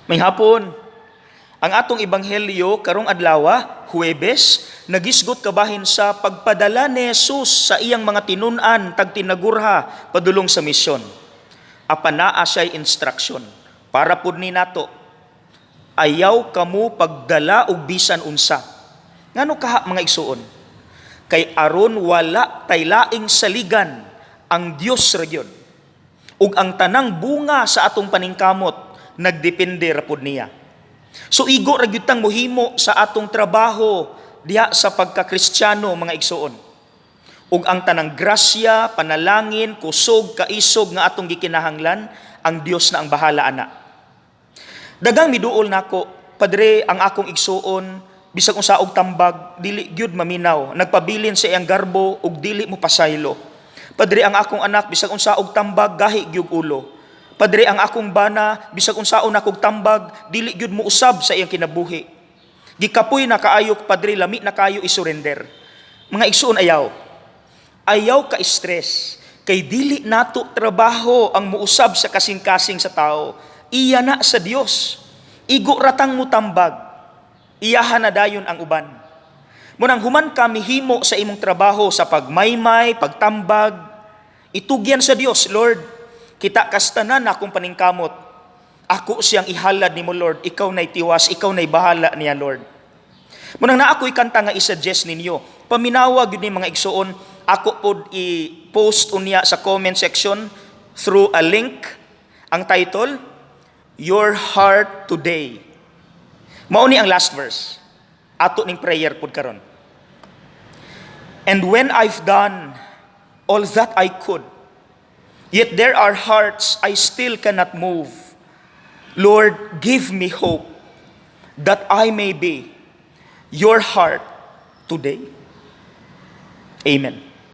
Maayong hapon. Ang atong ebanghelyo karong adlaw, Huwebes, nagisgot kabahin sa pagpadala ni Jesus sa iyang mga tinun-an tag tinagurha padulong sa misyon. Apan naa siya'y instruction. Para pud ni nato, ayaw kamo pagdala og bisan unsa. Ngano kaha, mga igsuon? Kay aron wala tay laing saligan, ang Dios ra gyud. Ug ang tanang bunga sa atong paningkamot nagdepende ra pud niya. So igo ra gyud tang mohimo sa atong trabaho diha sa pagkakristyano, mga igsuon. Ug ang tanang grasya, panalangin, kusog, kaisog nga atong gikinahanglan, ang Dios na ang bahala ana. Daghang miduol nako, "Padre, ang akong igsuon, bisag unsa og tambag, dili gyud maminaw. Nagpabilin sa iyang garbo ug dili mo pasaylo. Padre, ang akong anak, bisag unsa og tambag, gahi gyud ulo. Padre, ang akong bana, bisag unsaon nakog tambag, dili gyud mo usab sa iyang kinabuhi. Gikapoy na kaayo, Padre, lami na kayo i-surrender." Mga igsuon, ayaw. Ayaw ka stress kay dili nato trabaho ang muusab sa kasing-kasing sa tao. Iya na sa Dios. Igo ratang mutambag. Iyaha na dayon ang uban. Munang human ka mihimo sa imong trabaho sa pagmaymay, pagtambag, itugyan sa Dios, "Lord, kita kastanan akong paningkamot. Ako siyang ihalad nimo, Lord, ikaw na'y tiwas, ikaw na'y bahala niya, Lord." Munang naa ko'y kanta nga i-suggest ninyo. Paminawa gyud ni, mga igsuon, ako pod i-post unya sa comment section through a link. Ang title, "Your Heart Today." Mao ni ang last verse. Ato ning prayer pod karon. "And when I've done all that I could, yet there are hearts I still cannot move. Lord, give me hope that I may be your heart today." Amen.